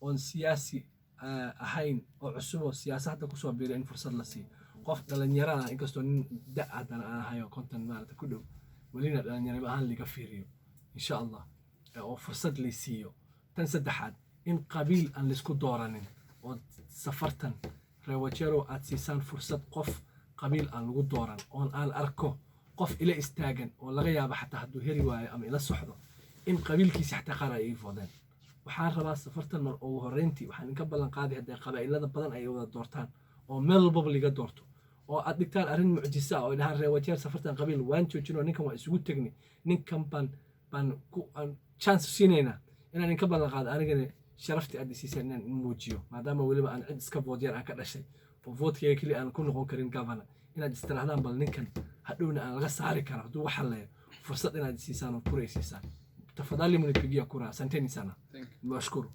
Oon siyaasi ahayn oo cusub oo siyaasa hadda kusoo biiray in fursad la siiyo, qof dhalinyaro ah, inkastoo nin da haddana aan ahayo 50 maarata ku dhow, welina dhalinyarimo ahaan liga fiiriyo, insha Allah, oo fursad lay siiyo. Tan saddexaad, in qabiil aan laisku dooranin, oo safartan reer Wajeerow aad siisaan fursad qof qabiil aan lagu dooran, oon aan arko qof ila istaagan oo laga yaabo xataa hadduu heli waayo ama ila socdo in qabiilkiisa xataa qaar ay ii vote-een. Waxaan rabaa safartan mar ugu horreyntii waxaan inka ballan qaaday, haddee qabaa'ilada badan ay wada doortaan oo meel walbaba liga doorto oo aad dhigtaan arrin mucjisa ah oo dhahaan, "Reer Wajeer, safartan qabiil waan joojin oo ninkan waan isugu tegnay, ninkan baan ku aan chance siinaynaa," inaan inka ballan qaado anigana sharaftii aad isiiseen inaan muujiyo, maadaama weliba aan cid iska vote yar aan ka dhashay oo vote-kayga keliya aan ku noqon karin governor, inaad istirahdaan bal ninkan hadhowna aan laga saari karo hadduu wax halleeyo, fursad inaad isiisaan oo kura isiisaan. Tafadhali munipigia kura. Asanteni sana. Thank you. Nimewashukuru.